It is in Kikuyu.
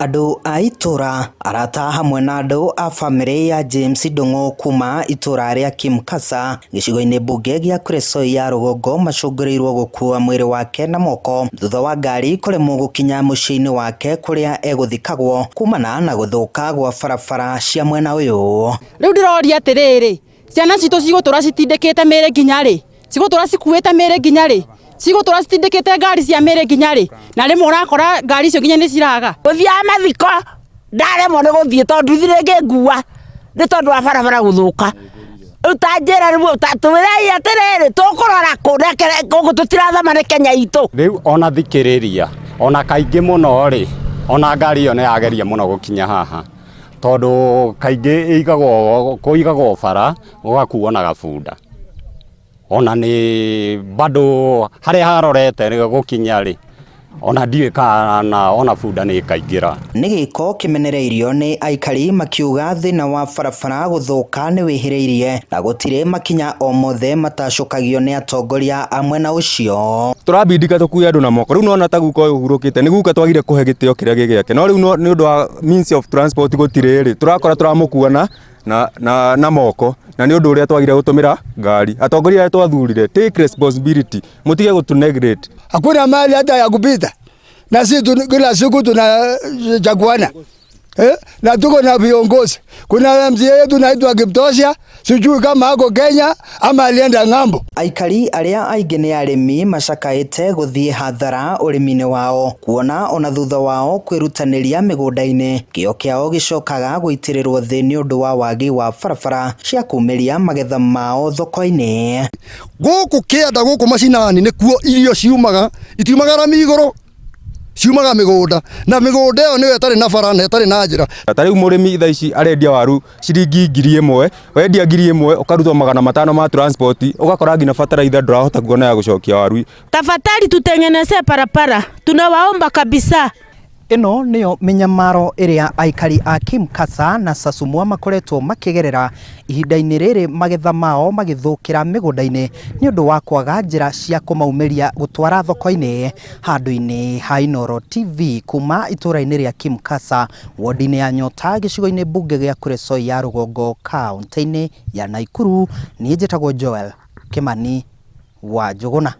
Andũ a itũra, arata hamwe na andũ a bamĩrĩ ya James Ndung'u kuma itũra rĩa Kimkasa gĩcigo-inĩ mbunge gĩa Kuresoi ya rũgongo macũngĩrĩirwo gũkua mwĩrĩ wake na moko thutha wa ngari kũremwo gũkinya mũciĩ-inĩ wake kũrĩa egũthikagwo kumana na gũthũka gwa barabara cia mwena ũyũ. Rĩu ndĩroria atĩrĩrĩ, ciana citũ cigũtũra citindĩkĩte mĩĩrĩ nginya rĩ? Cigũtũra cikuĩte mĩĩrĩ nginya rĩ? Cigũtũra citindĩkĩte ngari cia mĩĩrĩ nginya rĩ? Na rĩmwe ũrakora ngari icio nginya nĩ ciraga. Gũthiaga mathiko ndaremwo nĩ gũthiĩ tondũ nduthi rĩngĩ ngua nĩ tondũ wa barabara gũthũka. Rĩu ta njĩra rĩu ta twĩrei atĩrĩrĩ, tũkũrora kũ gũkũ tũtirathama nĩ Kenya itũ. Rĩu ona thikĩrĩria, ona kaingĩ mũno rĩ, ona ngari ĩyo nĩ yageria mũno gũkinya haha, tondũ kaingĩ ĩigagwo kũigagwo bara gũgakuo na gabunda. Ona nĩ bado harĩa harorete gũkinya rĩ, ona ndiũĩ kana ona bunda nĩ ĩkaingĩra. Nĩ gĩko kĩmenereirio nĩ aikari makiuga thĩna wa barabara gũthũka nĩ wĩhĩrĩirie na gũtirĩ makinya o mothe matacũkagio nĩ atongoria a mwena ũcio. Tũrabindika tũkue andũ na moko. Rĩu nona ta guka ũyũ ũhurũkĩte, nĩ guka twagire kũhe gĩtĩo kĩrĩa gĩ gĩake, no rĩu nĩ ũndũ wa means of transport gũtirĩ rĩ, tũrakora tũramũkua na moko, na nĩ ũndũ ũrĩa twagire gũtũmĩra ngari. Atongoria arĩa twathurire, take responsibility, mũtige gũtũ neglect. Hakuna mali hata ya kupita, na sisi kila siku tunachaguana, eh? Na tuko na viongozi. Kuna MCA yetu naitwa Kiptosha, sijui kama ako Kenya ama alienda ng'ambo. Aikari arĩa aingĩ nĩ arĩmi macakaĩte gũthiĩ hathara ũrĩmi-inĩ wao kuona ona thutha wao kwĩrutanĩria mĩgũnda-inĩ kĩo kĩao gĩcokaga gũitĩrĩrwo thĩ nĩ ũndũ wa wagi wa barabara cia kumĩria magetha mao thoko-inĩ. Gũkũ kĩanda, gũkũ macinani nĩkuo irio ciumaga, itiumaga rami igũrũ, ciumaga mĩgũnda, na mĩgũnda ĩyo nĩyo ĩtarĩ na bara na ĩtarĩ na njĩra. Ta rĩu mũrĩmi thaa ici arendia waru ciringi 1000, wendia 1000 ũkarutwo 500 ma transport, ũgakora nginya bataraitha ndũrahota kuona ya gũcokia waru. Tafadhali tutengenezee barabara, tunawaomba kabisa. Ĩno nĩyo mĩnyamaro ĩrĩa aikari a Kimkasa na Sasumua makoretwo makĩgerera ihinda-inĩ rĩrĩ magetha mao magĩthũkĩra mĩgũnda-inĩ nĩ ũndũ wa kwaga njĩra cia kũmaumĩria gũtwara thoko-inĩ. Handũ-inĩ ha Inooro TV kuma itũũra-inĩ rĩa Kimkasa, wodi-inĩ ya Nyota, gĩcigo-inĩ mbunge gĩa Kuresoi ya rũgongo, kaũntĩ-inĩ ya Nakuru, niĩ njĩtagwo Joel Kimani wa Njũgũna.